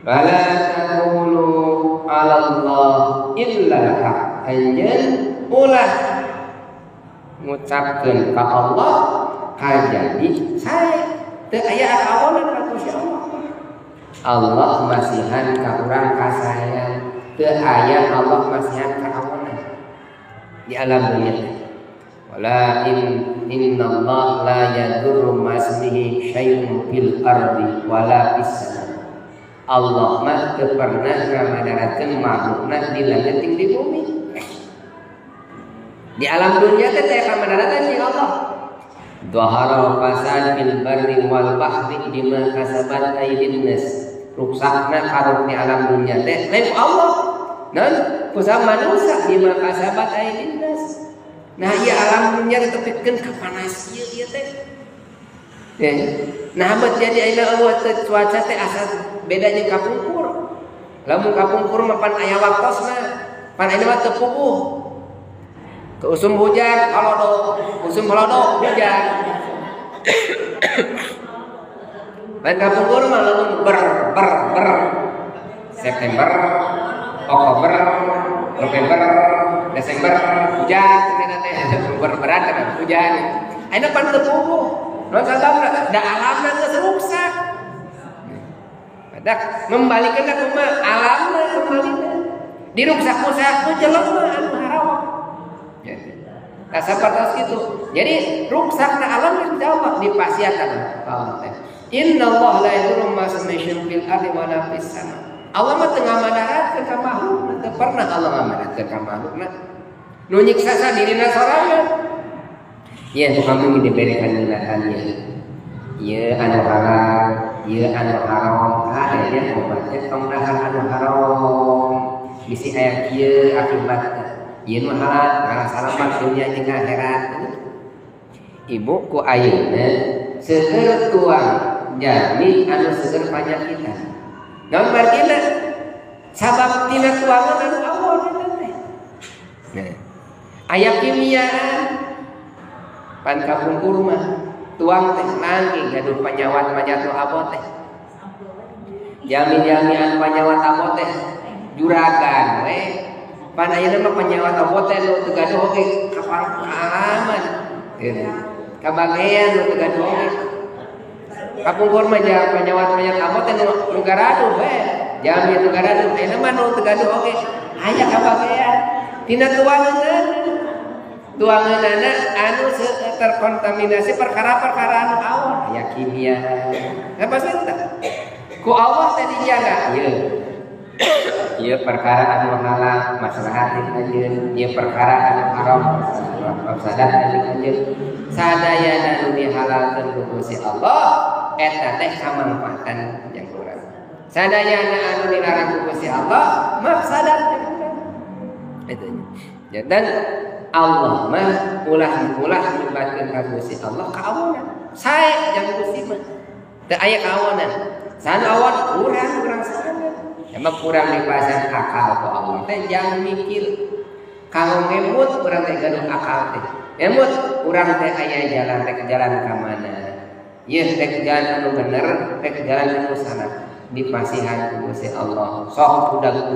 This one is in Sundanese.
Wala taqulu 'ala Allah illa al-haq. Anjeun ulah ngucapkeun ka Allah kajadi sae teu aya kawonan ka Gusti Allah. Allah masihan ka urang kasaean, teu aya Allah masihan ka awonan di alam dunia. Wala innallaha la yadurru ma'asmihi syai'un fil ardi wala fis sama. Allah mah teu pernah ngamadaratkeun makhlukna di langit jeung di bumi. Di alam dunia teh teu kamadaratan jeung Allah. Dhahara fasad fil barri wal bahri bima kasabat aydin nas. Ruksakna karuk di alam dunia teh lain Allah. Naon kusaha manusia bima kasabat aydin nas. Nah ieu alam dunia teh tepikeun ka panas ieu ieu teh. Ya. Nah abad jadi ayeuna eueuh teh cuaca teh asa beda jeung kapungkur. Lamun kapungkur mah pan aya waktosna, pan ayeuna mah teu puguh. Ke usum hujan halodo, usum halodo hujan. Lain kapungkur mah lamun ber ber ber September, Oktober, November, Desember hujan cenah teh berberat kan hujan. Ayeuna pan teu puguh. Naon sababna? Da alamna geus ruksak. Dak membalikeun kumaha alamna kembalina. Diruksak-rusak ku jelema anu harawak. Nah, sapertos kitu. Jadi ruksakna alam geus jawab dipasiakan Allah teh. Innallaha la yadurru ma ismihi fil ardi wa la fis sama. Allah mah teu ngamadaratkeun ka makhlukna, teu pernah Allah ngamadaratkeun ka makhlukna. Nu nyiksa sadirina sorangan. Ya, kamu diberikan ngeunaan ieu. Ieu anu halal, ieu anu haram, kade nya obatnya tong dahar anu haram. Bisi aya kieu akibatna. Ieu nu halal, ngalah salamat dunia jeung akhirat. Ibu ku ayeuna seueur tuang jalmi anu seueur panyakitan. Naon margina? Sabab tina tuangan anu awon eta teh. Nah, aya kimiaan pan kapungkur mah tuang teh nangge gaduh panyawat manyat nu abot teh. Jami-jami anu panyawat abot teh juragan we. Pan ayeuna mah panyawat abot teh nu teu gaduh oge kaalaman. Gitu. Kabagean nu teu gaduh oge. Kapungkur mah panyawat manyat abot teh nu garaduh we. Jami nu garaduh ayeuna mah nu teu gaduh oge aya kabagean. Tina tuangeunana. Tuangeunana anu terkontaminasi perkara-perkara anu awon aya kimia. Nah pasti teh. Ku Allah teh dijaga ieu. Ieu perkara anu halal maslahat anjeun, ieu perkara anu haram mafsadat anjeun. Sadayana anu dihalalkeun ku Gusti Allah eta teh kamangfaatan jang urang. Sadayana anu dilarang ku Gusti Allah mafsadat jang urang. Eta nya. Dan Allah mah ulah-ulah nyebatkeun ka Gusti Allah kaawonan. Sae jang Gusti mah. Teu aya kaawonan. Sana awon urang-urang sorangan. Emang kurang dipasang akal ku Allah teh jangan mikir. Kalau ngemut urang teh gaduh akal teh. Ngemut urang teh aya jalan rek jalan ka mana. Ieu rek jalan anu bener, rek jalan anu salah. Dipasihan ku Gusti Allah. Sok udah